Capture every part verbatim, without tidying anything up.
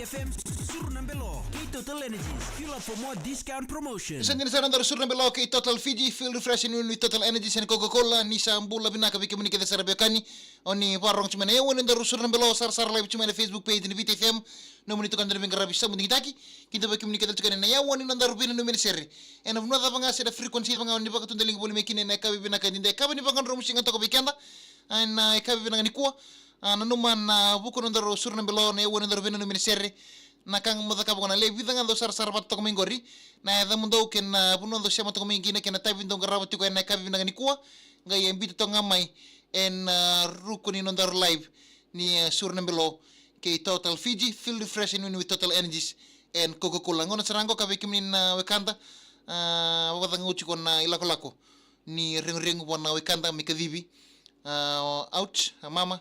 F M, Suru na Belo kei Total Energies. Fuel up for more discount promotion. Sa dina sara na nodaru Suru na Belo kei Total Fiji, Fuel Refresh and Win with Total Energies and Coca-Cola. Ni sa bula vinaka vei kemuni kece sara veiwekani. O ni vakarorogo tiko mai na yawa ni nodaru Suru na Belo, sarasara live tiko mai na Facebook page ni Viti F M. Nomuni tukuna na veiqaravi sa bau digitaki. Kidavaki kemuni kece tiko mai na yawa ni nodaru veinanumi na sere. Ena vanua cava ga se na frequency cava ga o ni vakatudaliga voli mai kina ena yakavi vinaka edaidai, yakavi ni vakadromusiga toka vei keda. Ena yakavi vinaka nikua. A, nanuma na vuku ni nodaru Suru na Belo, na yawa ni nodaru veinanumi na sere. Na ka ga mo cakava qo, na lewe vica ga dou sarasara vata toka mai qori. Na yacamudou kei na vanua dou sema toka mai kina kei na itavi dou qarava tiko ena yakavi vinaka nikua. Qai, e, biuta toka ga mai ena, a, ruku ni nodaru live ni, e, Suru na Belo kei Total Fiji, Fuel Refresh and Win with Total Energies and Coca-Cola. Gauna sara ga qo ka vei kemuni na wekada, a, vakacagau tiko na ilakolako ni reguregu vua na wekada me kacivi, a, Ouch, a, Mama,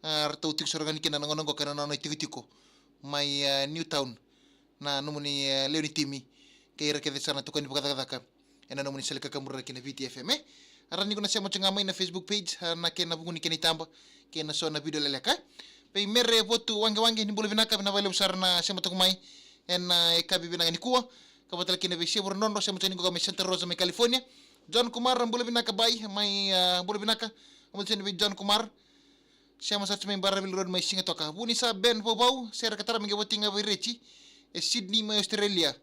a, ratou tiko sara ga ni kina na gauna qo kei na nona itikotiko mai, a, Newtown, na nomuni, e, lewe ni timi kei ira kece sara na tokoni vakacakacaka ena nomuni sala ni kakaburaki na Viti F M, e. A, rawa ni ko na sema tiko ga mai na Facebook page, a, na kena vuku ni kena itaba kei na so na vidio leleka, e. Vei Mere Votu Waqewaqe, ni bula vinaka, vinaka vakalevu sara na sema toka mai ena, e, yakavi vinaka nikua. Ka vata tale kina vei Sevu Radrodro, sema tiko ni qo mai Santa Rosa mai California. John Kumar, bula vinaka bai, mai, a, bula vinaka. Ka vata tale kina vei John Kumar. Sema sara tiko mai Baraville Road mai Sigatoka. Vunisa Ben Vauvau, sere ka tara me qai voti ga vei Reci e Sydney mai Australia.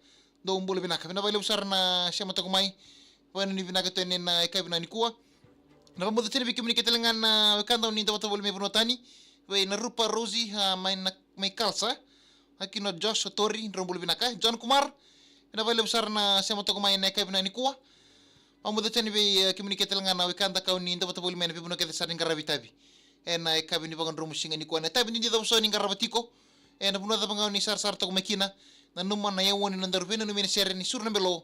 Dou bula vinaka. Vinaka vakalevu sara na sema toka mai. Vakanuinui vinaka tu ena yakavi vinaka nikua. Na vakabuca tiko vei kemuni kece tale ga na wekada o ni dau vata voli mai vanua tani. Vei na Rupa Rosie, a, mai na, mai Kalsa. Akino Josh Otori, drau bula vinaka. John Kumar, vinaka vakalevu sara na sema toka mai ena yakavi vinaka nikua. Vakabuca tiko vei, e, kemuni kece tale ga na wekada ka o ni dau vata voli mai na veivanua kece sara ni qaravi itavi ena yakavi ni vakadromusiga nikua. Na itavi didi cava so ni qarava tiko, ena vanua cava ga o ni sarasara toka mai kina, nanuma na yawa ni nodaru veinanumi na sere ni Suru na Belo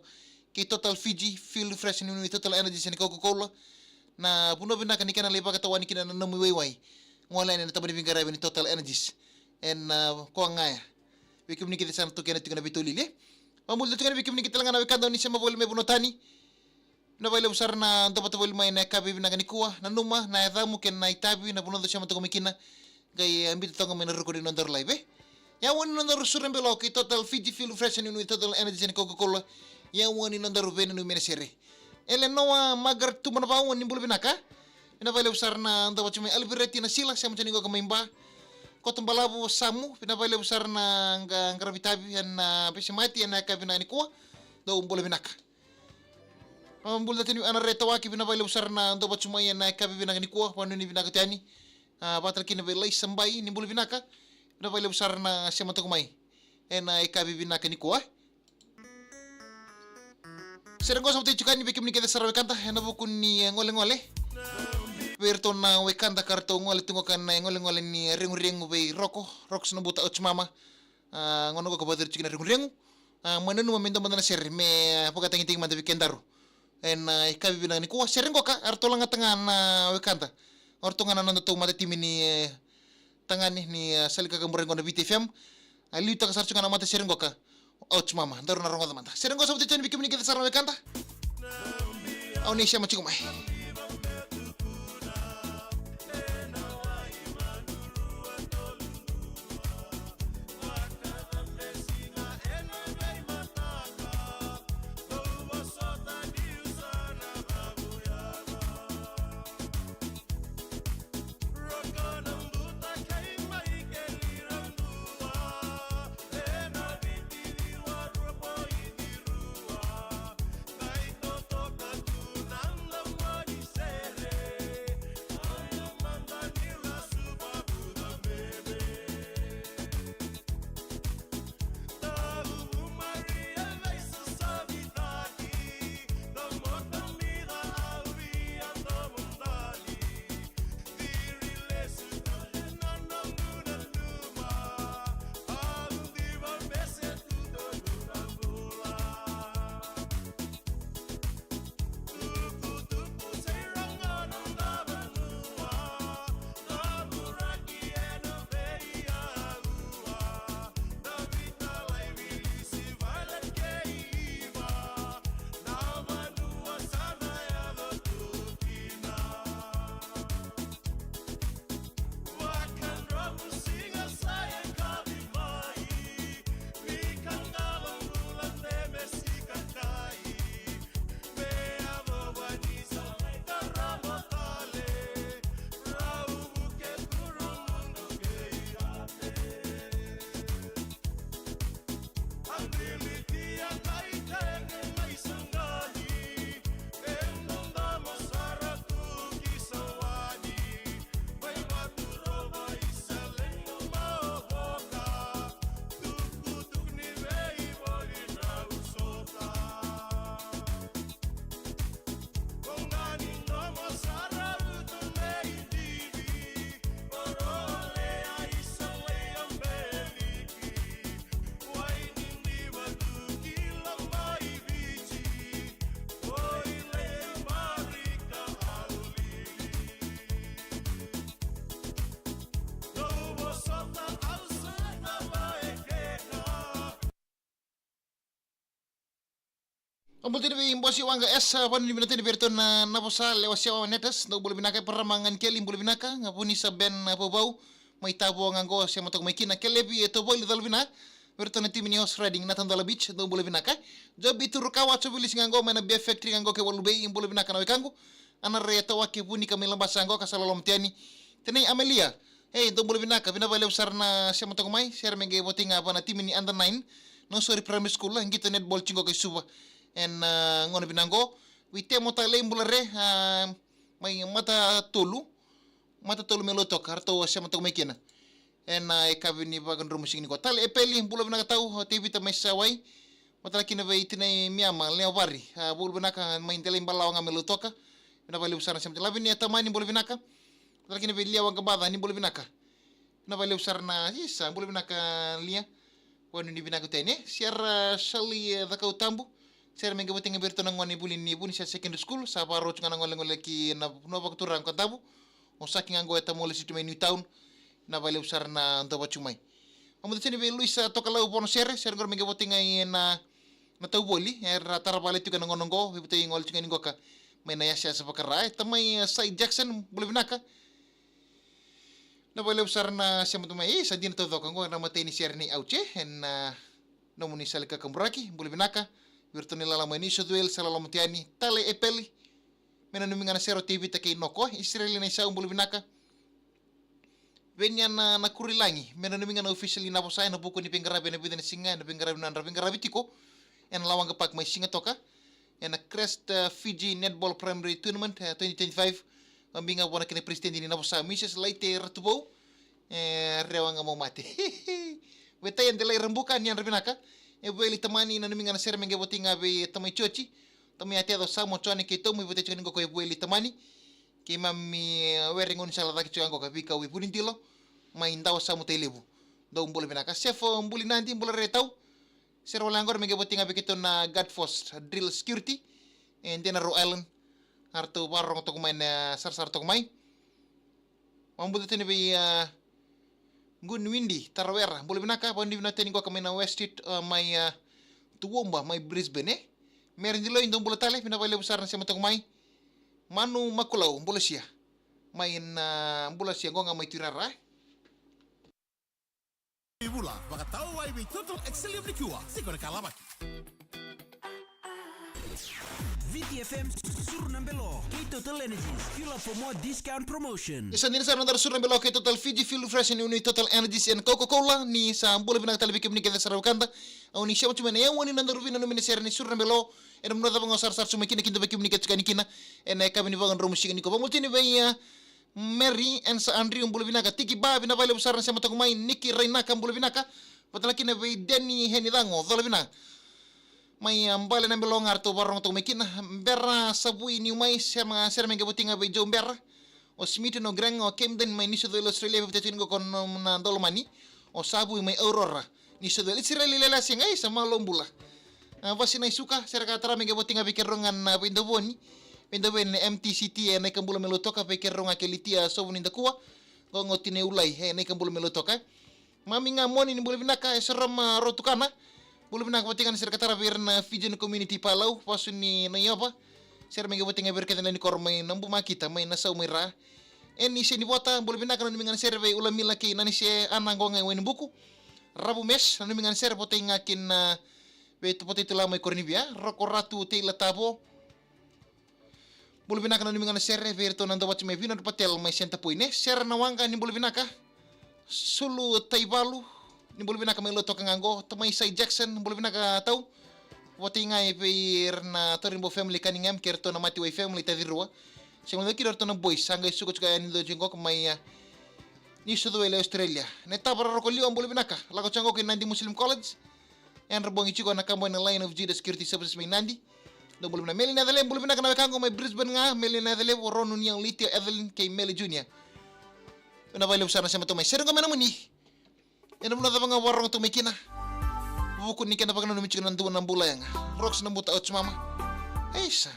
kei Total Fiji, Fuel Refresh and Win with Total Energies and Coca-Cola. Na vanua vinaka ni kena lai vakatawani kina na nomu iwaiwai. Gole yani ena taba ni veiqaravi ni Total Energies ena, a, Koagaya. Vei kemuni kece sara na taukena tiko na veitolili, e. Vakabuca tiko yani vei kemuni kece tale ga na wekada o ni sema voli mai vanua tani. Vinaka vakalevu sara na dau vata voli mai na yakavi vinaka nikua. Nanuma na yacamu kei na itavi, na vanua dou sema toka mai kina. Qai, e, biuta toka mai na ruku ni nodaru live, e. Yawa ni nodaru Suru na Belo kei Total Fiji, Fuel Refresh and Win with Total Energies and Coca-Cola. Yawa ni nodaru veinanumi na sere. Elenoa Margaret Tumanavau, ni bula vinaka. Vinaka vakalevu sara na dau vata tiko mai. Albertina Sila, sema tiko ni qo mai Ba. Koto Balavu Samu, vinaka vakalevu sara na qa-, qaravi itavi ena, a, veisemati ena yakavi vinaka nikua. Dou bula vinaka. A, bula tale yani vei Ana Retawaki, vinaka vakalevu sara na dau vata tiko mai ena yakavi vinaka nikua, vakanuinui vinaka tu yani. A, vata tale kina vei Laisa Bai, ni bula vinaka. Vinaka vakalevu sara na sema toka mai ena yakavi vinaka nikua. Sere qo sa vata tiko yani vei kemuni kece sara wekada ena vuku ni, e, golegole. Vei iratou na wekada ka ratou gole tu qo ka na, e, golegole ni, e, reguregu vei Roko, Roko Sinabuta, Ouch Mama. A, gauna qo ka vakacuru tiko na reguregu. A, mo nanuma me dua mada na sere me, a, vakatagitaki mada vei kedaru ena, a, yakavi vinaka nikua. Sere qo ka eratou lagata ga na wekada, o ratou ga na nodatou matatimi ni, e, tagane ni, e, sala ni kakaburaki qo na Viti F M. A, liutaka sara tiko ga na matasere qo ka Ouch Mama, daru na rogoca mada. Sere qo sa vata tiko yani vei kemuni kece sara na wekada. Au ni sema tiko mai. Au bula tani vei Bosi Waqa Esa, vanua ni vinaka tani vei iratou na Navosa, Lewa Sewa Netas, dou bula vinaka. Eparama Ganikeli, bula vinaka. Ga Vunisa Ben, a, Vauvau, mai Tavo ga qo, sema toka mai kina. Kelevi e Tovoli, cala vinaka vei iratou na timi ni horse riding na Tadola Beach, dou bula vinaka. Jobi Turukawa, Jobi Lisi ga qo, mai na Beer Factory ga qo kei Walu Bay, bula vinaka na wekaqu. Ana Re Tawake Vunika mai Labasa qo, ka sa loloma tu yani. Tenei Amelia, ei, dou bula vinaka, vinaka vakalevu sara na sema toka mai. Sere me qai votei ga va na timi ni under nine, Nausori Primary School, a qito netball tiko qo kei Suva. Ena, a, gauna vinaka qo. Vei Temo Talei, bula re, a, mai Matatolu, Matatolu mai Lautoka, ratou a sema toka mai kina. Ena, a, yakavi ni vakadromu siga nikua. Tale Epeli, bula vinaka tau, o Tevita mai Sawai. Vata kina vei Tinai Miama, Leovari, a, bula vinaka mai Delai Balawa ga mai Lautoka. Vinaka vakalevu sara na sema. Lavini e Tamani, bula vinaka. Vata kina vei Lia Waqabaca, ni bula vinaka. Vinaka vakalevu sara na, isa, bula vinaka Lia. Vanua ni vinaka tu yani. Sera Sali, e, Cakautabu. Sere me qai votei ga vei iratou na gone i vuli ni Vunisa Secondary School. Sa vakarau tu ga na golegole ki na vanua vakaturaga ko Davu. O Saki ga qo e Tamole City mai Newtown. Vinaka vakalevu sara na dou vata tu mai. Au mudu tani vei Luisa Tokalau Vono Sere, sere qo me qai votei ga ena, na Tauvoli, era tara vale tiko ena gauna qo, vei votei gole tiko ga ni qoka. Mai na yasayasa vakara, e, tamai, e, Sai Jackson, bula vinaka. Vinaka vakalevu sara na sema tu mai, e, sa dina taucoko qo na matai ni sere nei Auche, ena, a, nomuni sala ni kakaburaki, bula vinaka. Vei iratou na ilala mai New South Wales, sa loloma tu yani, Tale Epeli. Me nanumi ga na sere o Tevita kei Noko, Isireli Naisau, bula vinaka. Venia na, na Kurilagi, me nanumi ga na official ni Navosa ena vuku ni veiqaravi ena vica na siga, ena veiqaravi na nodra veiqaravi tiko ena Lawaqa Park mai Sigatoka. Ena Crest, e, Fiji Netball Primary Tournament, e, twenty twenty-five. Vabi ga vua na kena president ni Navosa, Mrs Laite Ratuvou. E, rewa ga mo mate. Vetai e Delai Rabuka, ni yadra vinaka. E Vueli Tamani, nanumi ga na sere me qai votei ga vei Tamai Joji, Tamai Ateco, Samu, Jone kei Tomu, vei votei tiko ni qoka e Vueli Tamani. Keimami, e, were gaunisala cake tiko qo ka veikau i Vunidilo, mai Dawasamu, Tailevu. Dou bula vinaka. Sefo Buli Nadi, bula re tau. Sere wale qori me qai votei ga vei keitou na Guard Force, Drill Security, e Denaro Island. Eratou vakarorogo toka mai na sarasara toka mai. Au mudu tani vei, a, Gun Windi Tarawera, bula vinaka, vanua ni vinaka tani qoka mai na West Street, a, mai, a, Toowoomba, mai Brisbane, e. Mere Diloi, dou bula tale, vinaka vakalevu sara na sema toka mai. Manu Makulau, bula sia. Mai na, bula sia, qo ga mai Tuirara, e. Vula, vakatau ai vei Total Excellium Liqueur, tiko na ka lavaki. Viti F M, suru na belo, kei Total Energies, fuel up for more discount promotion. Ni sa dina sara na daru suru na belo kei Total Fiji, fuel refresh ni, ni Total Energies and Coca-Cola, ni sa bula vinaka tale vei kemuni kece sara wekada. Au ni sema tu mai na yawa ni na daru vina numi na sere ni suru na belo, ena muna cava ga o sarasara tu mai kina, kidavaki kemuni kece tiko yani kina, ena yakavi ni vakadromu siga nikua. Vakamutini vei, a, Mary Ensa Andrew, bula vinaka. Tiki Ba, vinaka vakalevu sara na sema toka mai. Niki Rainaka, bula vinaka. Vata kina vei Deni Heni Cago, cola vinaka. Mai, a, Bale na Beloga, eratou vakarorogo toka mai kina. Bera Savui, niu mai, sema, sere me qai votei ga vei Joe Bera. O Smith, o Greng, o Camden, mai New South Wales, Australia, vei votei tiko ni qoka na Dolomani. O Savui, mai Aurora. Ni sa dua Isireli Lelasi, qai sa malo bula. A, Vasi Naisuka, sere ka tara me qai votei ga vei keirau ga na veidavoni. Veidavoni na M T C T, e, na ikabula me Lautoka, vei keirau ga kei Litia Sovu ni Dakua. Qo ga o Tinei Ulai, e, na ikabula me Lautoka. Mami ga Moni, ni bula vinaka, e Soroma Rotukana. Bula vinaka, votei ga na sere ka tara vei ira na Fijian community Palau, vasu ni na Iova. Sere me qai votei ga vei ira kece na ni koro mai na Bumakita, mai na Sau, mai Ra. Eni Senivota, bula vinaka, nanumi ga na sere vei Ulamila kei Nanise, Ana qo ga e Wainibuku. Ravu Mes, nanumi ga na sere, votei ga kina vei, votei tu la mai Koronivia. Roko Ratu Teila Tavo. Bula vinaka, nanumi ga na sere vei iratou na Dovati mai Vinod Patel mai Senta Poine. Sere na Waqa, ni bula vinaka. Sulu Taivalu, ni bula vinaka mai Lautoka ga qo. Tamai Sai Jackson, bula vinaka tau. Votei ga vei ira na Tauribou family Cunningham, kei iratou na Matiwai family Tacirua. Sega ni kina iratou na boys, sa qai suka tiko yani dou tiko qo mai, a, New South Wales, Australia. Netava Rarokoliwa, bula vinaka. Lako tiko qo ki Nadi Muslim College. Yadra bogi tiko na kabani na Lion of Judah Security Services mai Nadi. Dou bula vinaka. Meli na Yacalevu, bula vinaka na wekaqu mai Brisbane ga. Meli na Yacalevu, Ronu, Niau, Litia, Evelyn kei Meli Junior. Vinaka vakalevu sara na sema toka mai. Sere qo me nomuni. Ena vanua cava ga o vakarorogo tu mai kina. Vuku ni kena vakananumi tiko na dua na bula yaga. Rocks na buta, ouch mama. Eisa.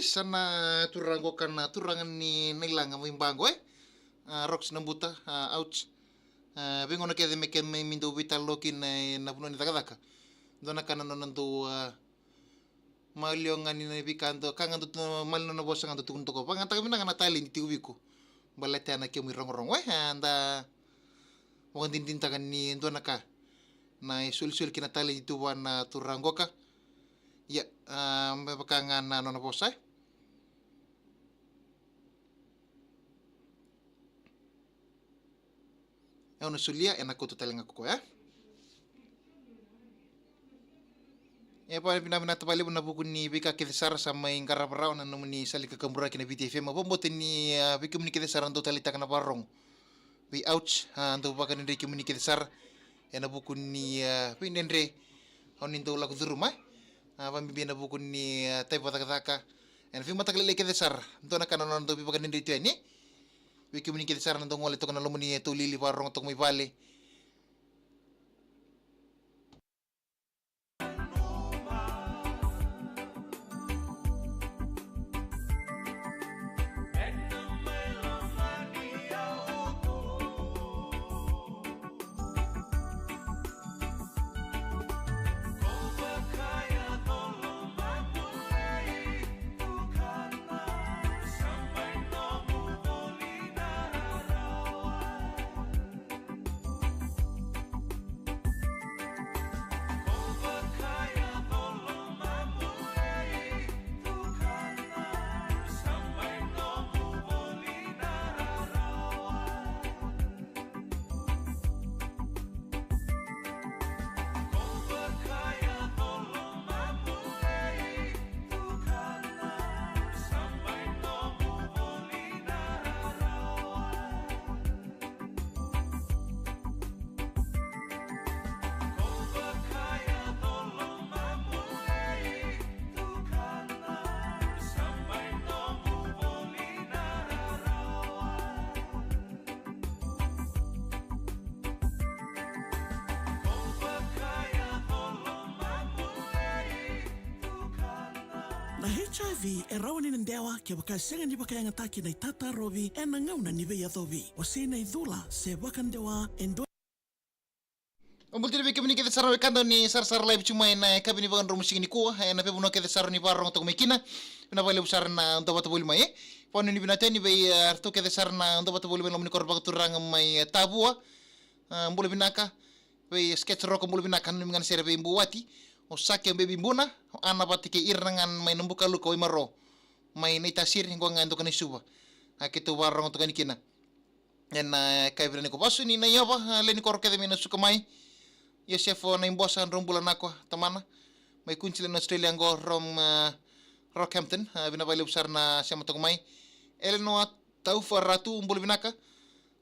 Sa na turaga qo ka na turaga ni na ilaga mai Baqo, e? A, Rox Nabuta, a, ouch. A, veigauna kece me ke me mi dau veitalanoa kina e na vanua ni cakacaka. Dua na ka na nona dau, a, maliwa ga ni na veika dau, ka ga dau tu-, maliwa na nona vosa ga dau tukuna toka. Vakayagataka vinaka na taledi tiko vei iko. Baleta na kemu irogorogo, e? A, da vakadinadinataka ni dua na ka na isolisoli kei na taledi tu vua na turaga qoka. Ia, a, me vaka ga na nona vosa, e? Au na solia, ena kauta tale ga ko koya. E, vavinavinaka vakalevu ena vuku ni veika kece sara sa mai qarava rawa na nomuni sala ni kakaburaki na Viti F M. Vakabauta ni, a, vei kemuni kece sara dau taleitaka na vakarorogo vei Ouch, a, dau vakadredrei kemuni kece sara ena vuku ni, a, veidredre au ni dau lako curuma, e? A, vakabibi ena vuku ni, a, taiva cakacaka. Ena veimataka lailai kece sara, dua na ka na nona dau veivakadredrei tu yani. Vei kemuni kece sara na dau gole toka na loma ni, e, taulili vakarorogo toka mai vale. Na H I V e rawa ni na dewa kevaka e sega ni vakayagataki na itatarovi ena gauna ni veiyacovi. Wasei na icula se vakadewa e dua. Au bula tale vei kemuni kece sara na wekada ni sarasara live tu mai ena yakavi ni vakadromu siga nikua, ena veivanua kece sara ni vakarorogo toka mai kina. Vinaka vakalevu sara na dau vata voli mai, e? Vakanuinui vinaka tu yani vei, e, ratou kece sara na dau vata voli mai loma ni koro vakaturaga mai, e, Tavua. A, bula vinaka. Vei Sketch Rock, bula vinaka, nanumi ga na sere vei Buwati. O Sake, o Baby Buna, o Ana vata kei ira ga mai na bukaluka o Imaro. Mai Naitasiri, qo ga e Doka ni Suva. A, keitou vakarorogo toka yani kina. Ena, e, yakavi vinaka nikua, vasu ni na Iova, a, lewe ni koro kece mai na suka mai. Iosefo Naibosa, drau bula nakua, tamana. Mai Queensland, Australia, qo Rom, a, Rockhampton, a, vinaka vakalevu sara na sema toka mai. Eleanor Taufa Ratu, bula vinaka.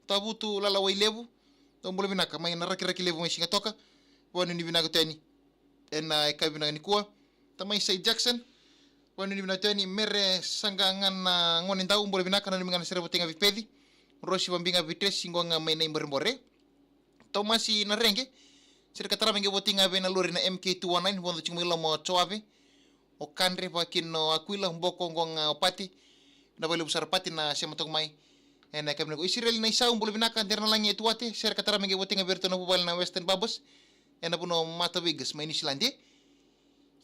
Tavutu Lala Wailevu, dou bula vinaka mai na Rakiraki Levu mai Sigatoka. Vakanuinui vinaka tu yani ena yakavi vinaka nikua. Tamai Sai Jackson, vakanuinui vinaka tu yani. Mere Saqa ga na Gonedau, bula vinaka, nanumi ga na sere vata ga vei Peci. Rosi, vakabibi ga vei Tresi, qo ga mai Naiborebore. Tomasi Narege, sere ka tara mai qai vata ga vei na lori na M K two one nine, vodo tiko mai loma o Joave. O Kadre, vaka kina o Akuila, Boko, qo ga o Pati. Vinaka vakalevu sara Pati na sema toka mai ena yakavi nikua. Isireli Naisau, bula vinaka. Dere na Lagi e Tuate, sere ka tara mai qai vata ga vei iratou na vuvale na Western Babas ena vanua o Mata Vegas mai Niusiladi.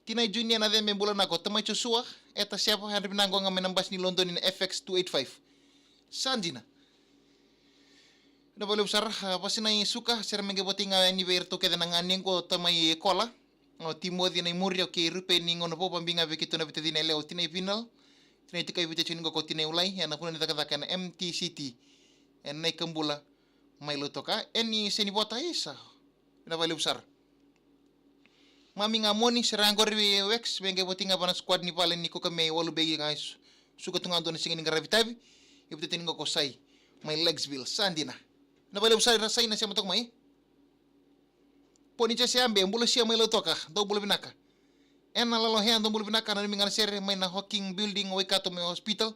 Tinai Junior Nacebe, bula nakua. Tamai Josua, Eta Seva, yadra vinaka, qo ga mai na basi ni Lodoni na F X two eight five. Sa dina. Vinaka vakalevu sara, a, Vasinai Suka, sere mai qai vata ga yani vei iratou kece na ganequ, o Tamai Kola, o Timoci Naimuri, o kei Rupeni Gonavou, vakabibi ga vei keitou na veitacini yalewa, o Tinai Vinal, Tinai Tikai, veitacini qo ko Tinai Ulai, ena vanua ni cakacaka ena M T C T ena Naikabula mai Lautoka. Eni Senivota, isa. Vinaka vakalevu sara. Mami ga Moni, sere ga qori vei Wex, me qai vata ga vua na squad ni vale ni Koka me walu beki ga su-, suka tu ga dua na siga ni qaravi tavi. E veitacini qo ko Sai mai Lakesville, sa dina. Vinaka vakalevu sara Sai na sema toka mai. Poni Jese Abe, bula sia mai Lautoka, dou bula vinaka. Ena Lalo Hea, dou bula vinaka, nanumi ga na sere mai na Hawking Building, Waikato mai hospital.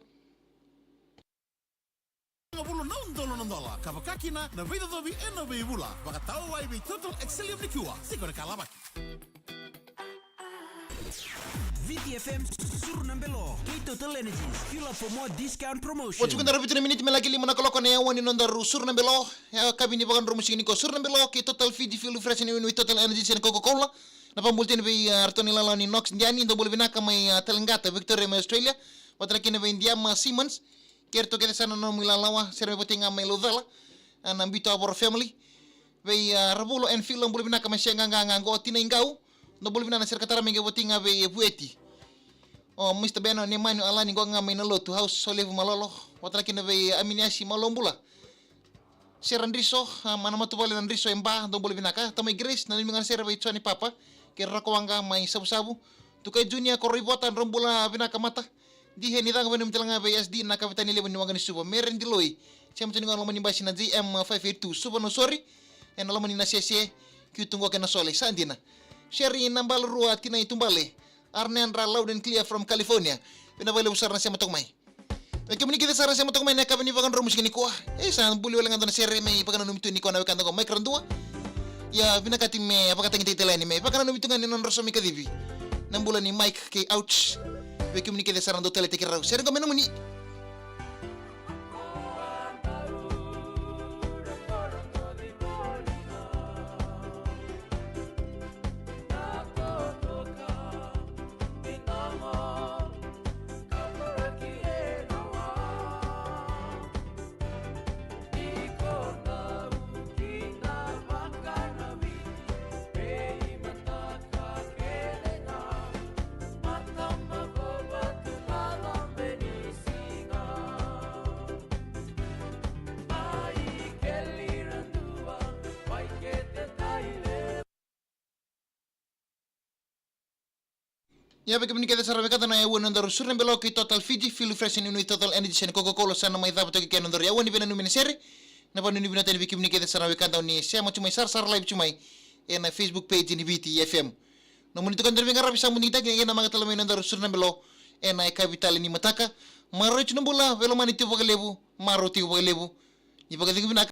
Vulu na udolu na dola, ka vaka kina na veicocovi ena veivula. Vakatawai vei Total Excellium nikua, tiko na ka lavaki. Viti F M, Suru na Belo, kei Total Energies, fuel up for more discount promotion. Oti keda ra vitu na miniti me laki lima na kaloko na yawa ni nodaru Suru na Belo. E a kavi ni vakadromu sigi ni ko Suru na Belo kei Total Fiji Fuel Refreshing Unit, Total Energies and Coca-Cola. Na vabula tini vei, ah, ratou ni lalawa ni Knox Diani, dou bula vinaka mai, ah, Taligata, Victoria, mai Australia. Vata kina vei Diama Simmons. Kei ratou kece sara na nomu ilalawa, sere mai voti ga mai Laucala. Ah, na Bito Avoro family. Vei, ah, Ravulo and Filo, bula vinaka mai Seaqaqa ga qo, Tina Iqau. Dou bula vinaka na sere ka tara mai qai voti ga vei Vueti. O Mister Beno, Nemani, Alani, qo ga mai na lotu, House, Solevu, Malolo. Vata kina vei Aminiasi, Malo bula. Sera Driso, ah, mana matuvale na Driso e Ba, dou bula vinaka. Tamai Grace, nanumi ga na sere vei Joni Papa. Kei Rakowaqa mai Savusavu. Tukai Junior, ko Roivota, drau bula vinaka mata. Di he ni caka vei nomu tale ga vei S D na kavetani levu ni waqa ni Suva. Mere Diloi. Sema tu ni qo na loma ni basi na J M five eight two. Suva no sori. E na loma ni na sese. Kiu tu qo kei na sole. Sa dina. Seri na Balarua, Tina i Tubale. Arnandra, loud and clear from California. Vinaka vakalevu sara na sema toka mai. Vei kemuni kece sara na sema toka mai na yakavi ni vakadromu sigi ni kua. E sa buli wale ga dua na sere me vakananumi tu ni kua na wekada qo Mike Radua. Ia vinakati me vakatagitaki tale yani me vakananumi tu ga ni nodra somi kacivi. Na bula ni Mike kei Ouch. Vei kemuni kece sara na dau taleitaki rau. Sere qo me nomuni. Ia vei kemuni kece sara wekada na yawa ni nodaru Suru na Belo kei Total Fiji, Fuel Refreshing Unit, Total Energies and Coca-Cola, sa na mai cava toka kei na nodaru yawa ni veinanumi ena sere. Na vakanuinui vinaka tale vei kemuni kece sara wekada oni sema tu mai sarasara live tu mai ena Facebook page ni Viti F M. Nomuni tukuna dau veiqaravi sa mudu digitaki, e na maka tale mai nodaru Suru na Belo ena yakavi tale ni mataka. Maroroi tu na bula, veilomani tu vakalevu, maroroi tu vakalevu. Ni vakacegu vinaka.